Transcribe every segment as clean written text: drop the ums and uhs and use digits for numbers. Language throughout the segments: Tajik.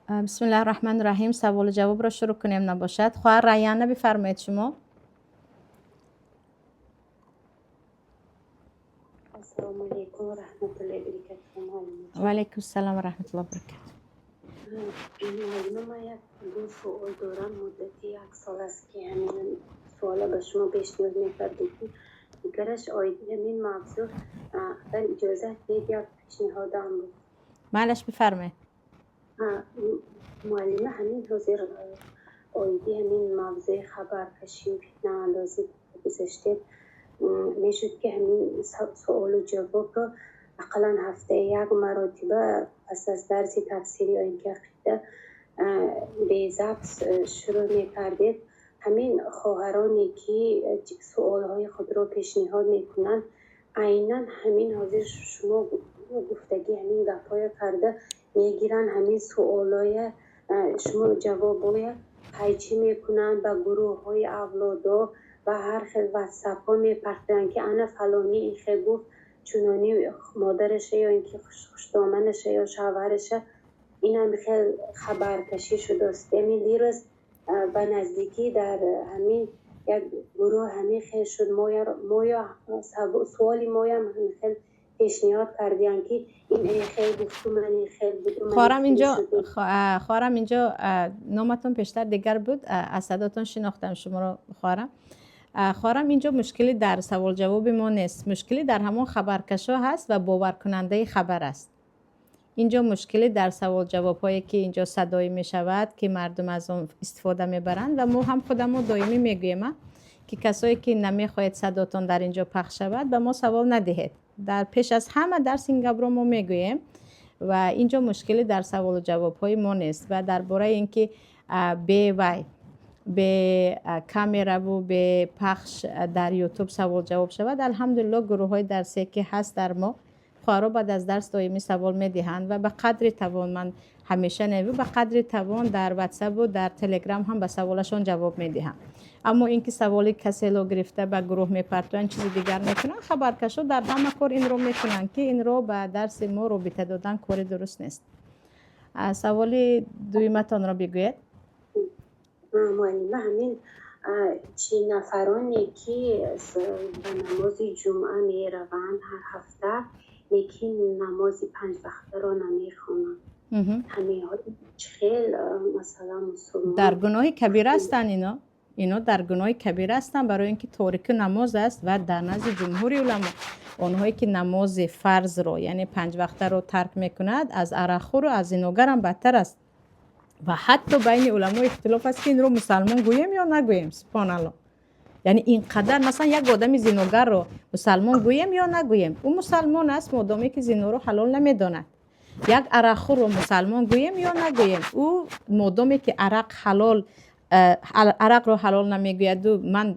Бисмиллаҳи раҳмони раҳим. Саволу ҷавобро шурӯъ кунем набошад. Хоҳар Раяна, бифармоед шумо. Ассалому алайкум ва раҳматуллоҳи ва баракатуҳ, муаллимаҷон. Ва алайкум салом ва раҳматуллоҳи ва баракатуҳ. Муаллима, ман як ду суол дорам. Муддати як сол аст, ки ҳамин суола ба шумо пешниҳод мекардем, ки дигараш оиди ҳамин мавзӯъ, агар иҷозат диҳед, як пешниҳодам буд. Майлаш, бифармоед. Муаллима, ҳамин ҳозир оиди ҳамин мавзӯи хабаркашию фитнаандозӣ гузаштед, мешуд, ки ҳамин суолу ҷавобро ақаллан ҳафтаи як маротиба пас аз дарси тафсир ё ин ки ақида безабт шурӯъ мекардед. Ҳамин хоҳароне, ки суолҳои худро пешниҳод мекунанд, айнан ҳамин ҳозир шумо гуфтагӣ ҳамин гапҳое карда мегиранд, ҳамин суолое шумо ҷавобое пайчӣ мекунанд, ба гурӯҳҳои авлодо ва ҳар хел ватсапҳо мепартоянд, ки ана фалонӣ ин хел гуфт, чунонӣ модараша ё ин ки хушдоманаша ё шавҳараша. Инам хел хабаркашӣ шудааст. Ҳамин дирӯз ба наздикӣ дар ҳамин як гурӯҳ ҳамин хел шуд. Моё суоли моям ҳамин хел пешниҳод кардиям, ки ин хел гуфту, ман ин хел буду. Хоҳарам, инҷо, хоҳарам, инҷо номатон пештар дигар буд, аз садотон шинохтам шуморо, хоҳарам. Хоҳарам, инҷо мушкилӣ дар саволҷавоби мо нест, мушкилӣ дар ҳамон хабаркашо ҳаст ва боваркунандаи хабар аст. Инҷо мушкилӣ дар саволҷавобҳое, ки инҷо садоӣ мешавад, ки мардум аз он истифода мебаранд. Ва мо ҳам худамо доимӣ мегӯем, ки касое ки намехоҳед садотон дар инҷо пахш шавад, ба мо савол надиҳед. Дар пеш аз ҳама дарс ин гапро мо мегӯем. Ва инҷо мушкилӣ дар саволу ҷавобҳои мо нест. Ва дар бораи ин ки бе вай, бе камераву бе пахш дар Ютуб савол ҷавоб шавад, алҳамдулилло, гурӯҳҳои дарсие, ки ҳаст дар мо, хоҳаро баъд аз дарс доимӣ савол медиҳанд ва ба қадри тавон, ман ҳамеша не, ба қадри тавон дар Ватсапу дар Телеграм ҳам ба саволашон ҷавоб медиҳам. Аммо ин ки саволи касело гирифта ба гурӯҳ мепартоянд, чизи дигар мекунанд, хабаркашо дар ҳама кор инро мекунанд, ки инро ба дарси мо робита додан кори дуруст нест. Саволи дуюматонро бигӯед. Муаллима, ҳамин чӣ нафароне, ки ба намози ҷумъа мераванд ҳар ҳафта, лекин намози панҷвақтаро намехонанд, ҳаминҳо чӣ хел, масалан, мусулмон? Дар гуноҳи кабира ҳастанд ино. Ино дар гуноҳи кабира ҳастанд, барои ин ки торики намоз аст ва дар назди ҷумҳури уламо онҳое, ки намози фарзро, яъне панҷвақтаро тарк мекунад, аз арақхӯру аз зиногарам бадтар аст. Ва ҳатто байни уламо ихтилоф аст, ки инро мусалмон гӯем ё нагӯем. Субҳоналло, яъне ин қадар, масалан, як одами зиногарро мусалмон гӯем ё нагӯем? Ӯ мусалмон аст, модоме ки зиноро ҳалол намедонад. Як арақхӯрро мусалмон гӯем ё нагӯем? Ӯ модоме ки арақ ҳалол, арақро ҳалол намегӯяду ман,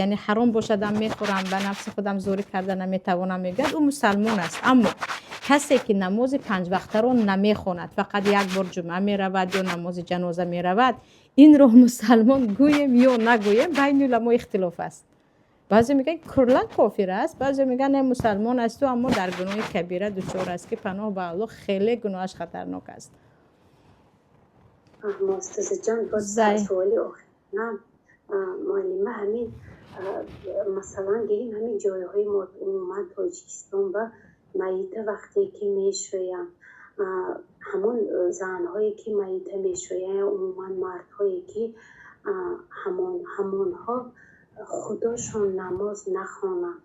яъне ҳаром бошадам, мехӯрам, ба нафси худам зӯрӣ карда наметавонам мегӯяд, ӯ мусалмон аст. Аммо касе ки намози панҷвақтаро намехонад, фақат як бор ҷумъа меравад ё намози ҷаноза меравад, инро мусалмон гӯем ё нагӯем, байни уламо ихтилоф аст. Баъзе мегӯянд, куллан кофир аст, баъзе мегӯянд, не, мусалмон асту, аммо дар гуноҳи кабира дучор аст, ки паноҳ ба Аллоҳ, хеле гуноҳаш хатарнок аст. Устозаҷон, боз суоли охирам, муаллима. Ҳамин, масалан, гирем, ҳамин ҷойҳои умуман Тоҷикистон ба майита вақте ки мешӯянд, ҳамон занҳое, ки майита мешӯянд, умуман мардҳое, ки ҳамонҳо худошон намоз нахонанд,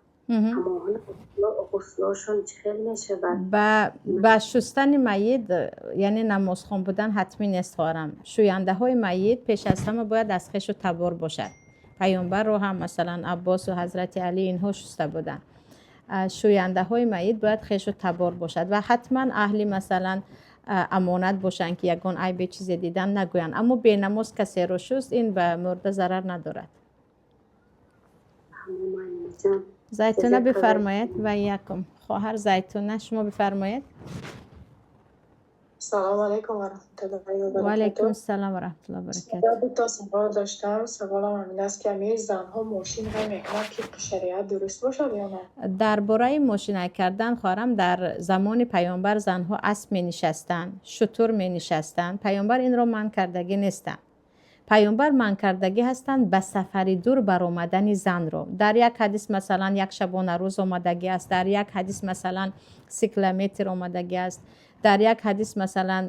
ҳамонҳо ғуслошон чӣ хел мешавад? Ба шустани майит, яъне намозхон будан ҳатмӣ нест, хоҳарам. Шӯяндаҳои майит пеш аз ҳама бояд аз хешу табор бошад. Паёмбарро ҳам, масалан, Аббосу ҳазрати Алӣ инҳо шуста буданд. Шӯяндаҳои майит бояд хешу табор бошад ва ҳатман аҳли, масалан, амонат бошанд, ки ягон айбе чизе дидан нагӯянд. Аммо бенамоз касеро шуст, ин ба мурда зарар надорад. Зайтуна, бифармоед. Ва якум хоҳар Зайтуна, шумо бифармоед. Салому алайкум ва раҳматуллоҳи ва Ва алайкум баракатуҳ. ассалом ва раҳматуллоҳи ва баракатуҳ. Ду та савол доштам. Саволам ҳамин аст, ки ҳамин занҳо мошин ҳай мекунанд, тибқи шариат дуруст бошад ё на? Дар бораи мошинай кардан, хоҳарам, дар замони паёмбар занҳо асп менишастанд, шутур менишастанд. Паёмбар инро манъ кардагӣ нестанд. Паёмбар манъ кардагӣ ҳастанд ба сафари дур баромадани занро. Дар як ҳадис, масалан, як шабонарӯз омадагӣ аст, дар як ҳадис, масалан, 30 километр омадагӣ аст, дар як ҳадис, масалан,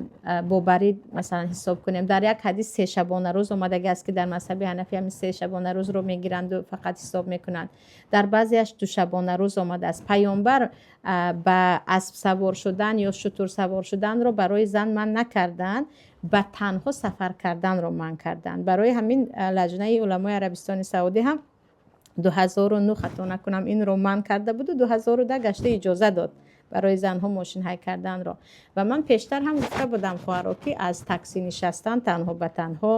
бобарид, масалан, ҳисоб кунем, дар як ҳадис 3 шабонарӯз омадагӣ аст, ки дар мазҳаби ҳанафӣ ҳамин 3 шабонарӯзро мегиранду фақат ҳисоб мекунанд. Дар баъзеаш 2 шабонарӯз омадааст. Паёмбар ба асп савор шудан ё шутур савор шуданро барои зан манъ накарданд, ба танҳо сафар карданро манъ карданд. Барои ҳамин лаҷнаи уламои Арабистони Саудӣ ҳам 2009, хато накунам, инро манъ карда буду 2010 гашта иҷоза дод барои занҳо мошинҳай карданро. Ва ман пештар ҳам гуфта будам, хоҳаро, ки аз такси нишастан танҳо ба танҳо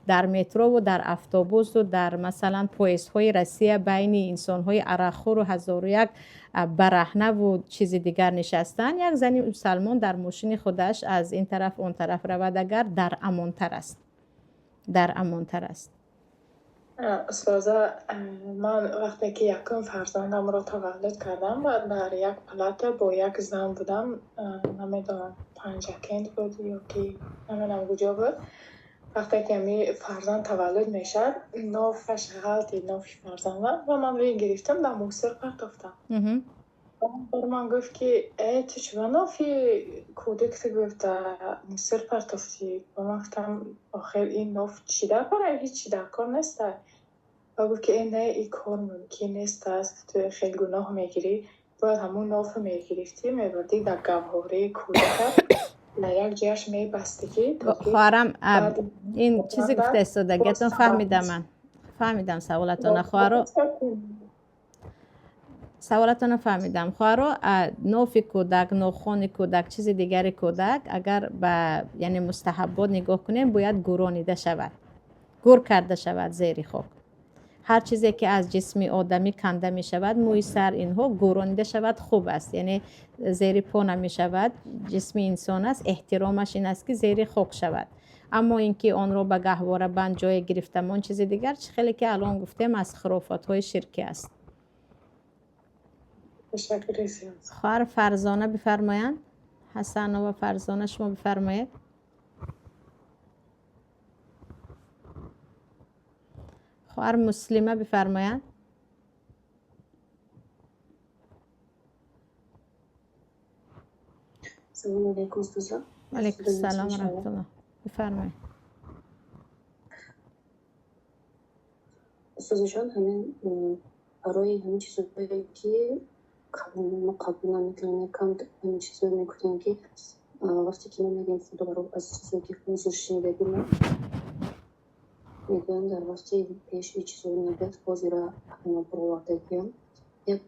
дар метрову дар автобусу дар, масалан, поездҳои Россия байни инсонҳои арақхӯру ҳазору як бараҳнаву чизи дигар нишастан, як зани мусалмон дар мошини худаш аз ин тараф он тараф равад, агар дар амонтар аст, дар амонтар аст. Устоза, ман вақте ки якум фарзандамро таваллуд кардам ва дар як палата бо як зан будам, намедонам, Панҷакент буд ё ки намедонам куҷо буд. Вақте ки ҳами фарзанд таваллуд мешавад, нофаш ғалтид, нофи фарзандам, ва ман рӯи гирифтам, дар мусир партофтам. Бар ман гуфт, ки ту чӣ нофи кӯдакта, гуфт, дар мусир партофтӣ? Ба ман гуфтам, охир ин ноф чӣ дар кор, ҳеҷ чӣ дар кор неста. Ва гуфт, ки не, ин кор мумкин нест аст, ту хеле гуноҳ мегирӣ, бояд ҳамун нофо мегирифтӣ, мебурдӣ дар гаҳвораи кӯдакат, дар як ҷояш мебастӣ, ки то ки Хоҳарам, баъди ин чизе гуфта истодагиатон боз фаҳмидам, ман фаҳмидам саволатона, хоҳаро, саволатонро фаҳмидам, хоҳаро. Нофи кӯдак, нохони кӯдак, чизи дигари кӯдак, агар ба, яъне, мустаҳаббот нигоҳ кунем, бояд гӯронида шавад, гӯр карда шавад зери хок. Ҳар чизе ки аз ҷисми одамӣ канда мешавад, мӯи сар, инҳо гӯронида шавад хуб аст, яъне зери по намешавад. Ҷисми инсон аст, эҳтиромаш ин аст, ки зери хок шавад. Аммо ин ки онро ба гаҳвора банд ҷое гирифтамон, чизи дигар, чӣ хеле ки алон гуфтем, аз хурофотҳои ширкӣ аст. Ташаккури зиёд. Хоҳар Фарзона бифармоянд. Ҳасанова Фарзона, шумо бифармоед. Хоҳар Муслима бифармоянд. Салому алайкум, устоза. Алайкум ассалом ва раҳматуллоҳ, бифармоед. Устозаҷон, ҳамин барои ҳамин чизҳое ки мо қабул намекунем, якам ҳамин чизҳое мегуфтем, ки вақте ки мо мегӯем худо аз чизҳое ки ҳузур шунидагӣ, мо мегӯям, дар вақти пеш ин чизҳоро набояд, ҳозира ҳама баровардагиам. Як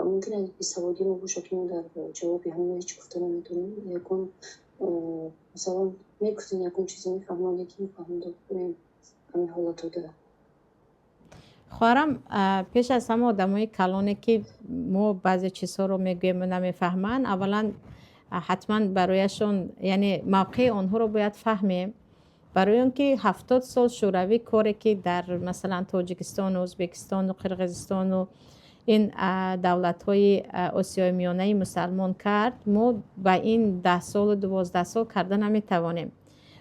мумкин аст бесаводӣ мо бошад, ки мо дар ҷавоби ҳамин ҳеҷ гуфта наметавонем. Ягон, масалан, мегуфтем, ягон чизе мефаҳмам, лекин фаҳмида ҳамин ҳолатҳо. Хоҳарам, пеш аз ҳама одамои калоне, ки мо баъзе чизҳоро мегӯем, намефаҳманд, аввалан ҳатман барояшон, яъне мавқеи онҳоро бояд фаҳмем, барои он ки 70 сол шӯравӣ коре ки дар, масалан, Тоҷикистону Ӯзбекистону Қирғизистону ин давлатҳои Осиёи Миёнаи мусалмон кард, мо ба ин 10 солу 12 сол карда наметавонем.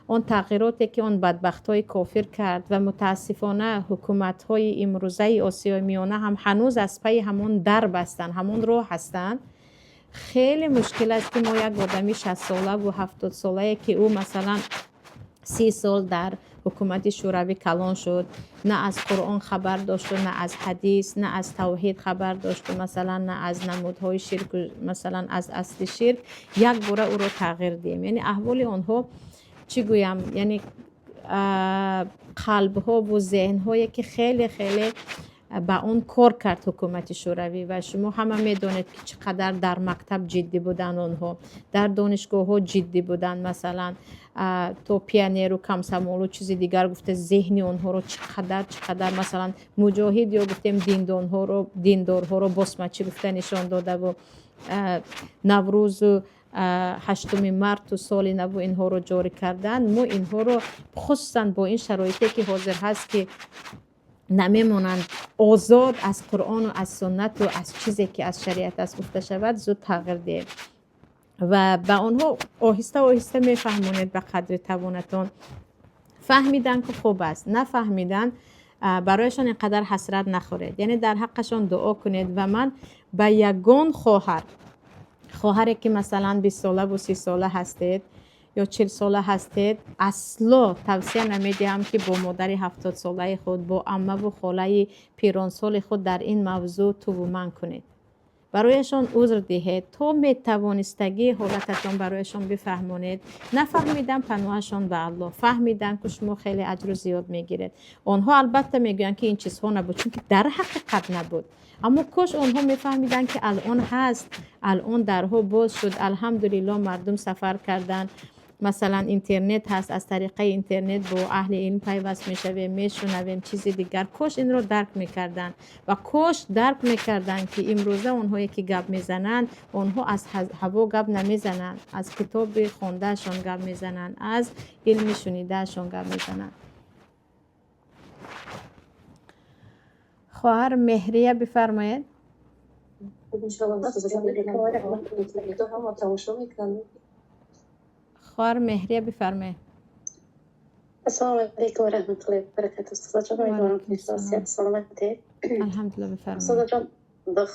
Он тағйироте ки он бадбахтҳои кофир кард, ва мутаассифона ҳукуматҳои имрӯзаи Осиёи Миёна ҳам ҳанӯз аз пайи ҳамон дарб ҳастанд, ҳамон роҳ ҳастанд. Хеле мушкил аст, ки мо як одами 60-солаву 70-солае, ки ӯ, масалан, 30 сол дар ҳукумати шӯравӣ калон шуд, на аз Қуръон хабар дошту, на аз ҳадис, на аз тавҳид хабар дошту, масалан, на аз намудҳои ширку, масалан, аз асли ширк, як бора ӯро тағйир диҳем. Яъне аҳволи онҳо чӣ гӯям, яъне қалбҳову зеҳнҳое, ки хеле хеле ба он кор кард ҳукумати шӯравӣ. Ва шумо ҳама медонед, ки чӣ қадар дар мактаб ҷиддӣ буданд онҳо, дар донишгоҳҳо ҷиддӣ буданд, масалан, то пионеру комсомолу чизи дигар гуфта, зеҳни онҳоро чӣ қадар, чӣ қадар, масалан, муҷоҳид ё гуфтем диндонҳоро, диндорҳоро босмачӣ гуфта нишон додаву, наврӯзу 8-уми марту соли наву инҳоро ҷорӣ карданд, мо инҳоро, хусусан бо ин шароите, ки ҳозир ҳаст, ки намемонанд озод аз Қуръону аз суннату аз чизе, ки аз шариат аст, гуфта шавад, зуд тағйир диҳем ва ба онҳо оҳиста оҳиста мефаҳмонед ба қадри тавонатон. Фаҳмидан, ки хуб аст, нафаҳмидан, барояшон ин қадар ҳасрат нахӯред, яъне дар ҳаққашон дуо кунед. Ва ман ба ягон хоҳаре, ки масалан 20-солаву 30-сола ҳастед ё 40-сола ҳастед, асло тавсия намедиҳам, ки бо модари 70-солаи худ, бо аммаву холаи пиронсоли худ дар ин мавзӯъ тувуман кунед. Барояшон узр диҳед, то метавонистагии ҳолататон барояшон бифаҳмонед. Нафаҳмидан, паноҳашон ба Аллоҳ. Фаҳмидан, ки шумо хеле аҷру зиёд мегиред. Онҳо албатта мегӯянд, ки ин чизҳо набуд, чунки дар ҳақиқат набуд, аммо кош онҳо мефаҳмиданд, ки алон ҳаст, алон дарҳо боз шуд, алҳамдулилло, мардум сафар карданд, масалан, интернет ҳаст, аз тариқаи интернет бо аҳли илм пайваст мешавем, мешунавем, чизи дигар. Кош инро дарк мекарданд ва кош дарк мекарданд, ки имрӯза онҳое, ки гап мезананд, онҳо аз ҳаво гап намезананд, аз китоби хондаашон гап мезананд, аз илми шунидаашон гап мезананд. Хоҳар Меҳрия, бифармоед. Хоҳар Меҳрия, бифармоед. Ассалому алайкум ва раҳматуллоҳи ва баракатуҳ. Устозаҷон, умедворам, ки сиҳат саломатед. Алҳамдулилла, бифармоед. Устозаҷон,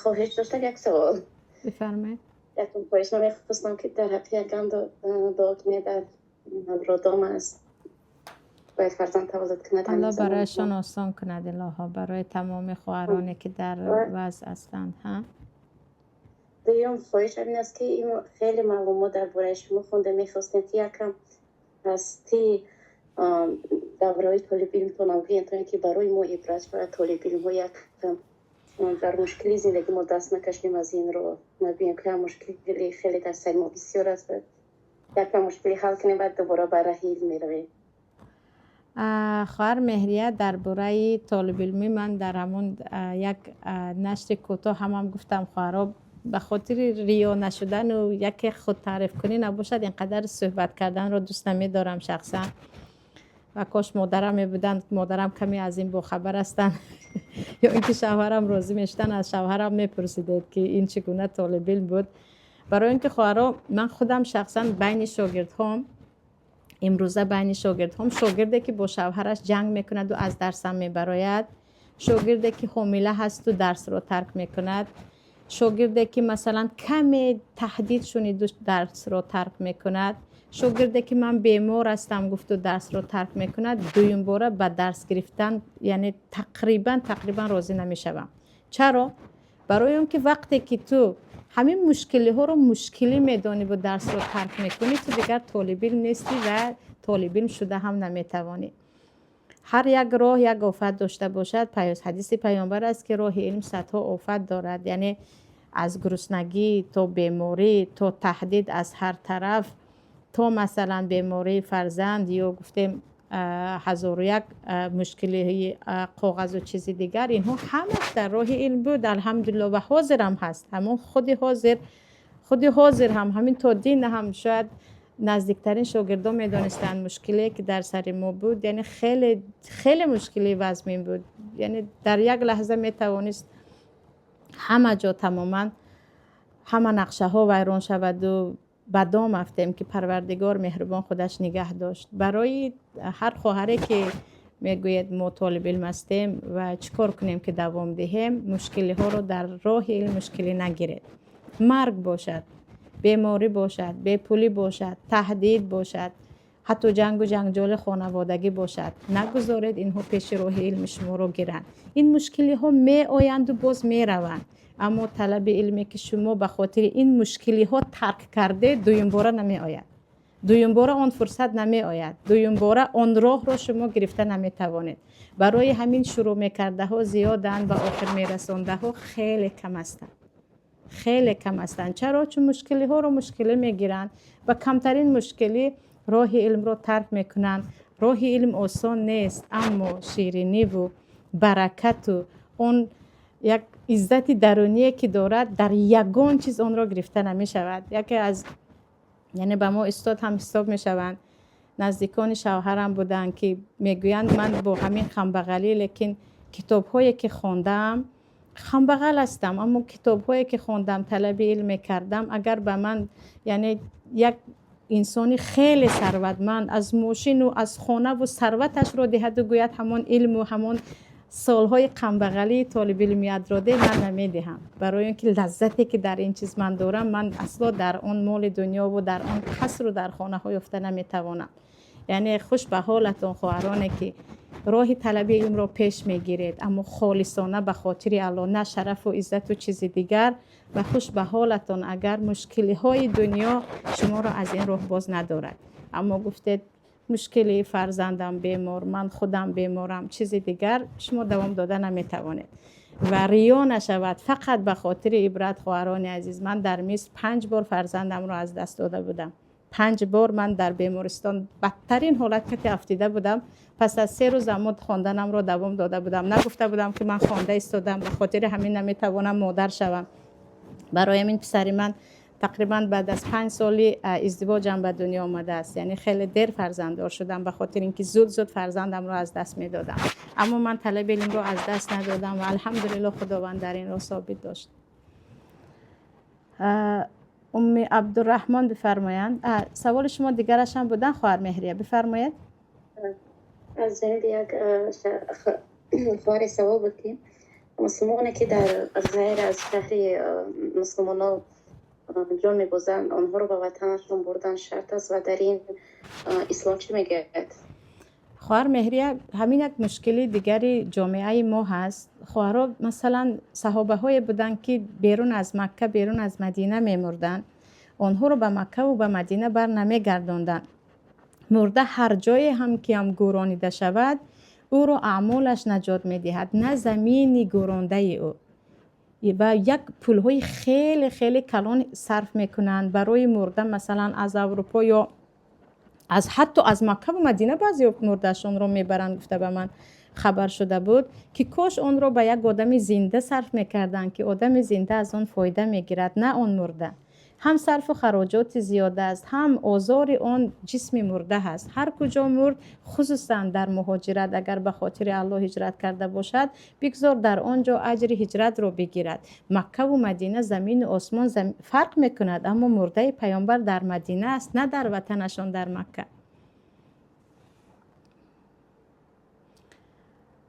хоҳиш доштам як савол. Бифармоед. Якум хоҳиш, ман мехостам, ки дар ҳаққи яган дуо кунед, дар роддом аст, бояд фарзанд таваллуд кунад. Аллоҳ барояшон осон кунад, илоҳо, барои тамоми хоҳароне, ки дар вазъ ҳастанд. Ҳа. Дуюм хоҳишам ин аст, ки хеле маълумот дар бораи шумо хонда, мехостем, ки якам ҳастии давраҳои толибилмтонам гӯянд, то ин ки барои мо ибрат шавад, толибилмҳо якам дар мушкили зиндагӣ мо даст накашем, аз ин роҳ набием, ки мушкили хеле дар сари мо бисёр аст, якам мушкили ҳал кунем, баъд дубора ба раҳи илм меравем. Хоҳар Меҳрия, дар бораи толибилмӣ ман дар ҳамон як нашри кӯтоҳ ҳамам гуфтам. Хоҳаро, ба хотири риё нашудану яке худтаърифкунӣ набошад, ин қадар суҳбат карданро дӯст намедорам шахсан. Ва кош модарам мебуданд, модарам каме аз ин бохабар ҳастанд, ё ин ки шавҳарам розӣ мешуданд, аз шавҳарам мепурсидед, ки ин чӣ гуна толибилм буд. Барои ин ки, хоҳаро, ман худам шахсан байни шогирдҳом, имрӯза байни шогирдҳом шогирде, ки бо шавҳараш ҷанг мекунаду аз дарсам мебарояд, шогирде, ки ҳомила ҳасту дарсро тарк мекунад, шогирде, ки масалан каме таҳдид шуниду дарсро тарк мекунад, шогирде, ки ман бемор ҳастам гуфту дарсро тарк мекунад, дуюмбора ба дарс гирифтан, яъне тақрибан розӣ намешавам. Чаро? Барои он ки вақте ки ту ҳамин мушкилиҳоро мушкилӣ медониву дарсро тарк мекунӣ, ту дигар толибилм нестӣ ва толибилм шуда ҳам наметавонӣ. Ҳар як роҳ як офат дошта бошад. Ҳадиси паёмбар аст, ки роҳи илм садҳо офат дорад, яъне аз гуруснагӣ то беморӣ, то таҳдид аз ҳар тараф, то масалан бемории фарзанд ё гуфтем ҳазору як мушкилии коғазу чизи дигар. Инҳо ҳамаш дар роҳи илм буд, алҳамдулилло, ва ҳозирам ҳаст. Ҳамон худи ҳозир ҳам ҳамин то дин ҳам шояд наздиктарин шогирдон медонистанд мушкилие, ки дар сари мо буд, яъне хеле хеле мушкилии вазмин буд, яъне дар як лаҳза метавонист ҳама ҷо тамоман ҳама нақшаҳо вайрон шаваду ба дом афтем, ки Парвардигор меҳрубон худаш нигаҳ дошт. Барои ҳар хоҳаре, ки мегӯяд, мо толибилм ҳастем ва чӣ кор кунем, ки давом диҳем, мушкилиҳоро дар роҳи илм мушкилӣ нагиред. Марг бошад, беморӣ бошад, бепулӣ бошад, таҳдид бошад, ҳатто ҷангу ҷанҷоли хонаводагӣ бошад, нагузоред инҳо пеши роҳи илми шуморо гиранд. Ин мушкилиҳо меоянду боз мераванд, аммо талаби илме, ки шумо ба хотири ин мушкилиҳо тарк кардед, дуюмбора намеояд, дуюмбора он фурсат намеояд, дуюмбора он роҳро шумо гирифта наметавонед. Барои ҳамин шурӯъ мекардаҳо зиёданд ва охир мерасондаҳо хеле кам ҳастанд, хеле кам ҳастанд. Чаро? Чун мушкилиҳоро мушкилӣ мегиранд ва камтарин мушкилӣ роҳи илмро тарк мекунанд. Роҳи илм осон нест, аммо шириниву баракату он як иззати даруние, ки дорад, дар ягон чиз онро гирифта намешавад. Яке аз Яъне ба мо устод ҳам ҳисоб мешаванд. Наздикони шавҳарам буданд, ки мегӯянд, ман бо ҳамин камбағалӣ, лекин китобҳое ки хондаам, камбағал ҳастам, аммо китобҳое ки хондам, талаби илм мекардам, агар ба ман, яъне як инсони хеле сарватманд аз мошину аз хонаву сарваташро диҳаду гӯяд, ҳамон илму ҳамон солҳои камбағалии толибилмиятро де, ман намедиҳам, барои он ки лаззате ки дар ин чиз ман дорам, ман асло дар он моли дунёву дар он қасру дар хонаҳо ёфта наметавонам. Яъне хуш ба ҳолатон, хоҳароне ки роҳи талаби илмро пеш мегиред, аммо холисона ба хотири Аллоҳ, на шарафу иззату чизи дигар. Ва хуш ба ҳолатон, агар мушкилиҳои дунё шуморо аз ин роҳ боз надорад. Аммо гуфтед, мушкили фарзандам бемор, ман худам беморам, чизи дигар, шумо давом дода наметавонед. Ва риё нашавад, фақат ба хотири ибрат, хоҳарони азиз, ман дар Миср 5 бор фарзандамро аз даст дода будам. 5 бор ман дар бемористон бадтарин ҳолат кати афтида будам. Пас аз 3 рӯз аммо хонданамро давом дода будам. Нагуфта будам, ки ман хонда истодам, ба хотири ҳамин наметавонам модар шавам. Барои ҳамин писари ман тақрибан баъд аз 5 соли издивоҷам ба дунё омадааст. Яъне хеле дер фарзанддор шудам, ба хотири ин ки зуд зуд фарзандамро аз даст медодам. Аммо ман талаби илмро аз даст надодам ва алҳамдулилло, Худованд дар ин роҳ собит дошт. Умми Абдураҳмон бифармоянд. Саволи шумо дигараш ҳам будан, хоҳар Меҳрия, бифармоед. Аз ҷониби як хоҳари савол буд, ки мусулмоне ки дар ғайр аз шаҳри мусулмонҳо ҷон мебозанд, онҳоро ба ватанашон бурдан шарт аст ва дар ин ислом чӣ мегӯяд? Хоҳар Меҳрия, ҳамин як мушкили дигари ҷомеаи мо ҳаст. Хоҳарҳо, масалан, саҳобаҳое буданд, ки берун аз Макка, берун аз Мадина мемурданд. Онҳоро ба Маккаву ба Мадина бар намегардонданд. Мурда ҳар ҷое ҳам ки ҳам гӯронида шавад, ӯро аъмолаш наҷот медиҳад, на замини гӯрондаи ӯ. Ва як пулҳои хеле хеле калон сарф мекунанд барои мурда, масалан, аз Аврупо ё аз ҳатто аз Маккаву Мадина баъзе мурдаашонро мебаранд, гуфта ба ман хабар шуда буд, ки кош онро ба як одами зинда сарф мекарданд, ки одами зинда аз он фоида мегирад, на он мурда. Ҳам сарфу хароҷоти зиёд аст, ҳам озори он ҷисми мурда ҳаст. Ҳар куҷо мурд, хусусан дар муҳоҷират, агар ба хотири Аллоҳ ҳиҷрат карда бошад, бигзор дар он ҷо аҷри ҳиҷратро бигирад. Маккаву Мадина замину осмон фарқ мекунад, аммо мурдаи паёмбар дар Мадина аст, на дар ватанашон дар Макка.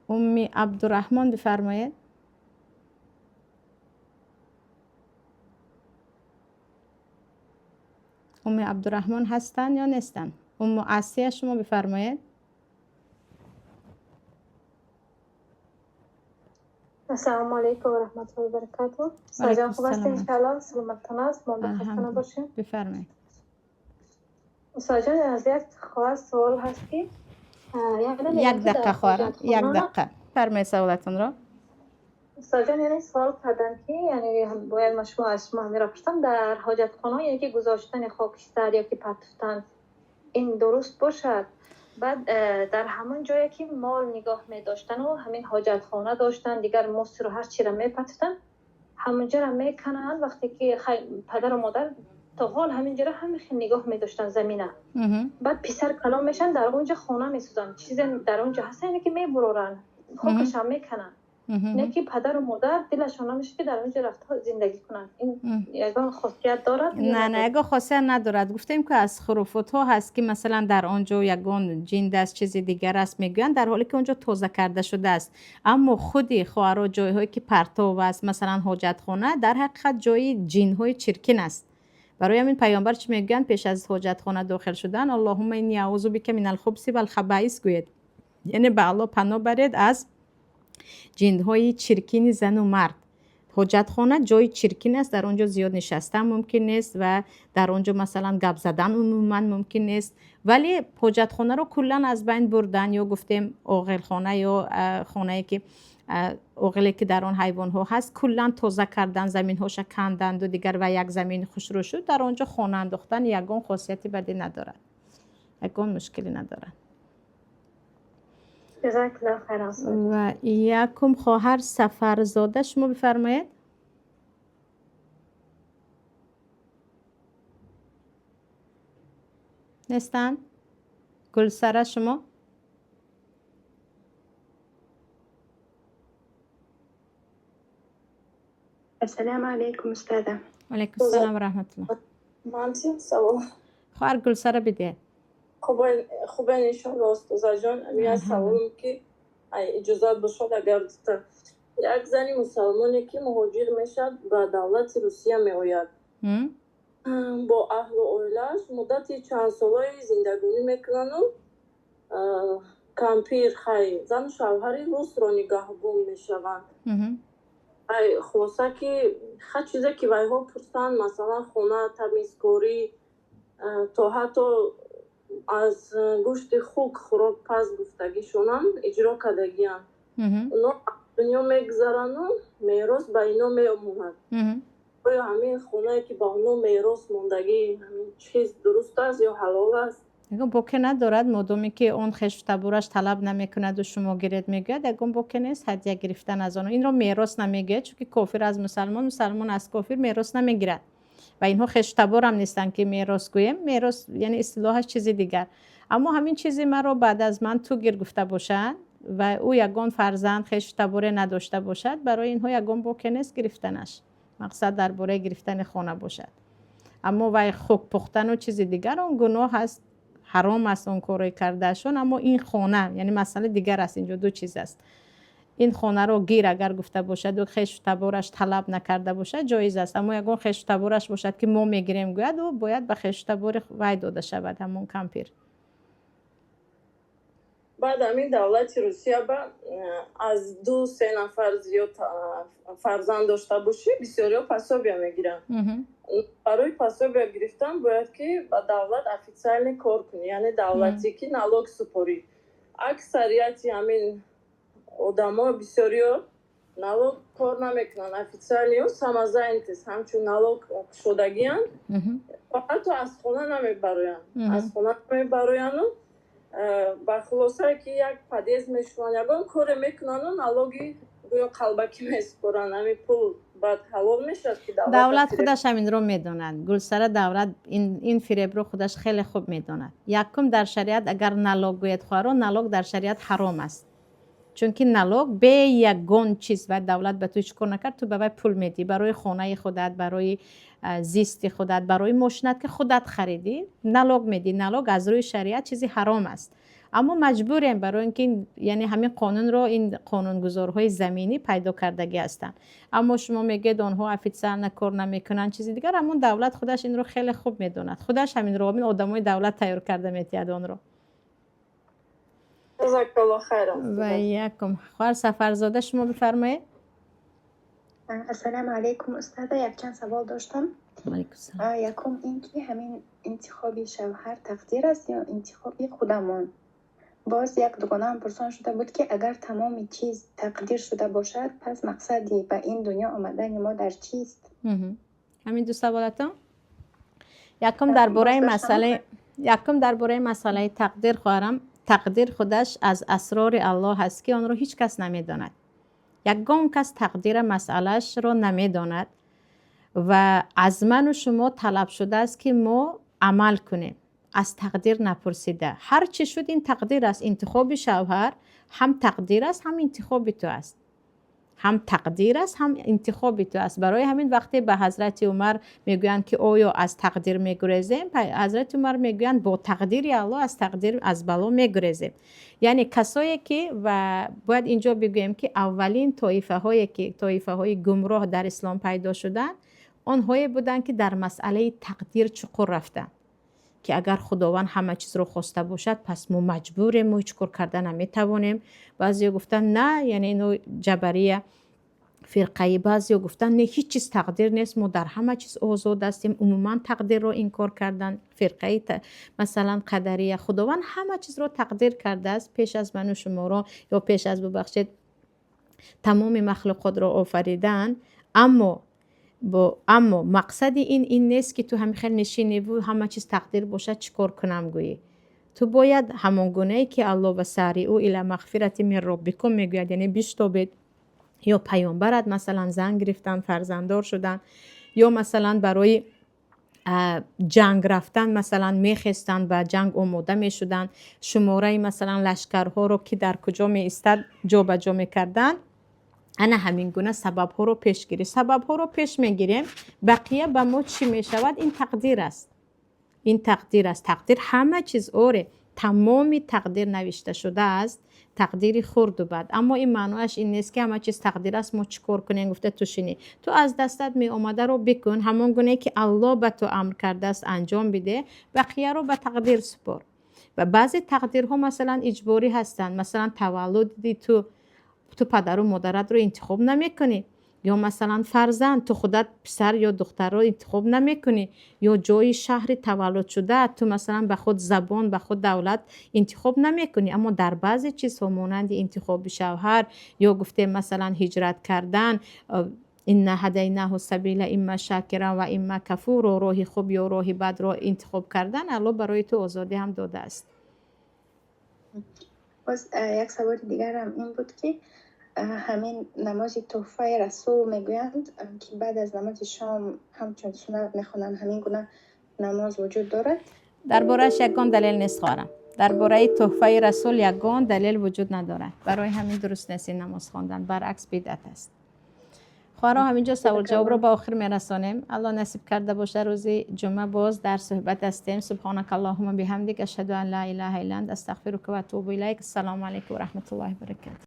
Умми Абдураҳмон бифармоед. Умми Абдураҳмон ҳастанд ё нестанд? Умму Асия, шумо бифармоед. Ассалому алайкум ва раҳматуллоҳи ва баракатуҳ. Саҷон, хуб ҳастед, иншааллоҳ? Саломаттон аст, монда хаста набошед. Бифармоед. Устодҷон, аз як хоҳар суол ҳаст, ки як дақиқа, хоҳар, як дақиқа, фармоед саволатонро. Устодҷон, яъне суол кардам, ки яъне бояд ман шумо аз шумо ҳамеро пурсам, дар ҳоҷатхона яъне ки гузоштани хокистар ё ки партофтан ин дуруст бошад? Баъд дар ҳамон ҷое ки мол нигоҳ медоштану ҳамин ҳоҷатхона доштан, дигар мусру ҳар чиро мепартофтан, ҳамонҷоро мекананд, вақте ки падару модар то ҳол ҳаминҷоро ҳамин хел нигоҳ медоштан замина. Баъд писар калон мешаванд, дар он ҷо хона месозанд, чизе дар он ҷо ҳаст, яъне ки мебуроранд, хокашам мекананд, не ки падару модар дилашон намешавад, ки дар он ҷо рафта зиндагӣ кунанд. Ин ягон хосият дорад? Не, ягон хосият надорад. Гуфтем, ки аз хуруфотҳо ҳаст, ки масалан дар он ҷо ягон ҷинд аст, чизи дигар аст мегӯянд, дар ҳоле ки он ҷо тоза карда шудааст. Аммо худи хоҳаро, ҷойҳое ки партов аст, масалан ҳоҷатхона, дар ҳақиқат ҷои ҷинҳои чиркин аст. Барои ҳамин паёмбар чӣ мегӯянд? Пеш аз ҳоҷатхона дохил шудан «Аллоҳумма инни аузу бика минал хубси вал хабаис» гӯед, яъне ба Аллоҳ паноҳ баред аз ҷиндҳои чиркини зану мард. Ҳоҷатхона ҷои чиркин аст, дар он ҷо зиёд нишастан мумкин нест ва дар он ҷо масалан гап задан умуман мумкин нест. Вале ҳоҷатхонаро куллан аз байн бурдан ё гуфтем оғилхона ё хонае ки оғиле ки дар он ҳайвонҳо ҳаст, куллан тоза кардан, заминҳоша канданду дигар ва як замини хушрӯ шуд, дар он ҷо хона андохтан ягон хосияти бадӣ надорад, ягон мушкилӣ надорад. Ва якум хоҳар Сафарзода, шумо бифармоед. Нестанд? Гулсара, шумо? Ассалому алайкум, устода. Алайкум ассалом ва раҳматуллоҳ. Ман савол. Хоҳар Гулсара, бидиҳед. Хубен, иншолло, устозаҷон. Як саволм, ки иҷозат бошад, агар дута. Як зани мусалмоне, ки муҳоҷир мешавад, ба давлати Русия меояд, бо аҳлу оилааш муддати чандсолаи зиндагонӣ мекунану кампир, хай, зану шавҳари русро нигаҳбон мешаванд. Ай, хулоса, ки ҳар чизе ки вайҳо пурсанд, масалан, хона, тамизкорӣ, то ҳатто аз гӯшти хук хӯрок паз гуфтагишонам иҷро кардагианд. Оно дунё мегузарану мерос ба ино мемонад. Оё ҳамин хонае, ки ба оно мерос мондагӣ, ҳамин чиз дуруст аст ё ҳалол аст? Ягон боке надорад, модоме ки он хешу табораш талаб намекунаду шумо гиред мегӯяд, ягон боке нест ҳадя гирифтан аз он. Инро мерос намегӯяд, чунки кофир аз мусалмон, мусалмон аз кофир мерос намегирад ва инҳо хешу таборам нестанд, ки мерос гӯем. Мерос яъне истилоҳаш чизи дигар. Аммо ҳамин чизи маро баъд аз ман ту гир гуфта бошанд ва ӯ ягон фарзанд, хешу таборе надошта бошад, барои инҳо ягон боке нест гирифтанаш. Мақсад дар бораи гирифтани хона бошад. Аммо вай хук пухтану чизи дигар, он гуноҳ аст, ҳаром аст он корҳои кардаашон. Аммо ин хона, яъне масъала дигар аст, инҷо ду чиз аст. Ин хонаро гир агар гуфта бошад, ӯ хешу табораш талаб накарда бошад, ҷоиз аст. Аммо ягон хешу табораш бошад, ки мо мегирем гӯяд, ӯ бояд ба хешу табори вай дода шавад, ҳамон кампир. Баъд ҳамин давлати Русия ба аз 2-3 нафар зиёд фарзанд дошта бошӣ, бисёриҳо пособия мегиранд. Барои пособия гирифтан бояд ки ба давлат официально кор кунӣ, яъне давлатӣ, ки налог супорӣ. Аксарияти ҳамин одамо, бисёриҳо налог кор намекунанд официально, самозанятость, ҳамчун налог кушодагианд, ҳатто аз хона намебароянд, аз хона намебароянду ба хулосае ки як подъезд мешуванд, ягон коре мекунану налоги гӯё қалбакӣ месупоранд. Ҳамин пул баъд ҳалол мешавад, ки давлат худаш ҳаминро медонад, Гулсара. Давлат ин фиребро худаш хеле хуб медонад. Якум, дар шариат агар налог гӯяд, хоҳаро, налог дар шариат ҳаром аст, чунки налог бе ягон чиз ва давлат ба ту ҳеҷ кор накард, ту ба вай пул медиҳӣ барои хонаи худат, барои зисти худат, барои мошинат, ки худат харидӣ, налог медиҳӣ. Налог аз рӯи шариат чизи ҳаром аст, аммо маҷбурем, барои ин ки яъне ҳамин қонунро ин қонунгузорҳои заминӣ пайдо кардагӣ ҳастанд. Аммо шумо мегӯед, онҳо официально кор намекунанд, чизи дигар. Ҳамон давлат худаш инро хеле хуб медонад, худаш ҳаминро ҳамин одамои давлат тайёр карда метиҳад онро. Ва якум. Хоҳар Сафарзода, шумо бифармоед. Ассалому алайкум, устода. Якчанд савол доштам. Якум ин ки ҳамин интихоби шавҳар тақдир аст ё интихоби худамон? Боз як дугонаам пурсон шуда буд, ки агар тамоми чиз тақдир шуда бошад, пас мақсади ба ин дунё омадани мо дар чист? Ҳамин ду саволатон? Якум, дар бораи масъалаи, якум, дар бораи масъалаи тақдир, хоҳарам, тақдир худаш аз асрори Аллоҳ аст, ки онро ҳеҷ кас намедонад. Ягон кас тақдира масъалаашро намедонад ва аз ману шумо талаб шудааст, ки мо амал кунем, аз тақдир напурсида. Ҳар чӣ шуд, ин тақдир аст. Интихоби шавҳар ҳам тақдир аст, ҳам интихоби ту аст, ҳам тақдир аст, ҳам интихоби ту аст. Барои ҳамин вақте ба ҳазрати Умар мегӯянд, ки оё аз тақдир мегурезем, ҳазрати Умар мегӯянд: бо тақдири Аллоҳ аз тақдир, аз бало мегурезем. Яъне касое ки, ва бояд инҷо бигӯем, ки аввалин тоифаҳое, ки тоифаҳои гумроҳ дар ислом пайдо шуданд, онҳое буданд, ки дар масъалаи тақдир чуқур рафтанд, ки агар Худованд ҳама чизро хоста бошад, пас мо маҷбурем, мо ҳеҷ кор карда наметавонем. Баъзеҳо гуфтанд на, яъне ино ҷабария фирқаи. Баъзеҳо гуфтанд не, ҳеҷ чиз тақдир нест, мо дар ҳама чиз озод ҳастем. Умуман тақдирро инкор карданд, фирқаи масалан қадария. Худованд ҳама чизро тақдир кардааст пеш аз ману шуморо ё пеш аз, бубахшед, тамоми махлуқотро офаридан. Аммо мақсади ин нест, ки ту ҳамин хел нишиниву ҳама чиз тақдир бошад, чӣ кор кунам гӯӣ. Ту бояд ҳамон гунае, ки Аллоҳ وسارعوا إلى مغفرة من ربكم мегӯяд, яъне биштобед, ё паёмбарат масалан зан гирифтан, фарзанддор шудан, ё масалан барои Ҷанг рафтан, масалан, мехестанд, ба ҷанг омода мешуданд, шумораи, масалан, лашкарҳоро, ки дар куҷо меистад, ҷобаҷо мекарданд. Ана ҳамин гуна сабабҳоро пешгирӣ, сабабҳоро пеш мегирем. Бақия ба мо чӣ мешавад, ин тақдир аст, ин тақдир аст. Тақдир ҳама чиз, оре, тамоми тақдир навишта шудааст, тақдири хурду бад. Аммо ин маънояш ин нест, ки ҳама чиз тақдир аст, мо чӣ кор кунем гуфта ту шинӣ. Ту аз дастат меомадаро бикун, ҳамон гуне ки Аллоҳ ба ту амр кардааст, анҷом бидеҳ, бақияро ба тақдир супор. Ва баъзе тақдирҳо, масалан, иҷборӣ ҳастанд. Масалан, таваллуди ту, ту падару модаратро интихоб намекунӣ, ё, масалан, фарзанд, ту худат писар ё духтарро интихоб намекунӣ, ё ҷои шаҳри таваллудшуда, ту, масалан, ба худ забон, ба худ давлат интихоб намекунӣ. Аммо дар баъзе чизҳо, монанди интихоби шавҳар ё, гуфтем, масалан, ҳиҷрат кардан, إنا هديناه السبيل إما شاكرا وإما كفورا, роҳи хуб ё роҳи бадро интихоб кардан, Аллоҳ барои ту озодӣ ҳам додааст. Боз як саволи дигарам ин буд, ки ҳамин намози тӯҳфаи Расул мегӯянд, ки баъд аз намози шом ҳамчун суннат мехонанд, ҳамин гуна намоз вуҷуд дорад? Дар борааш ягон далел нест, хоҳарам. Дар бораи тӯҳфаи Расул ягон далел вуҷуд надорад. Барои ҳамин дуруст нест ин намоз хондан, баръакс, бидъат аст. Хоҳаро, ҳаминҷо савол-ҷавобро ба охир мерасонем. Аллоҳ насиб карда боша, рӯзи ҷумъа боз дар суҳбат ҳастем. سبحانك اللهم بحمدك، أشهد أن لا إله إلا أنت، أستغفرك وأتوب إليك. السلام عليكم ورحمة الله وبركاته.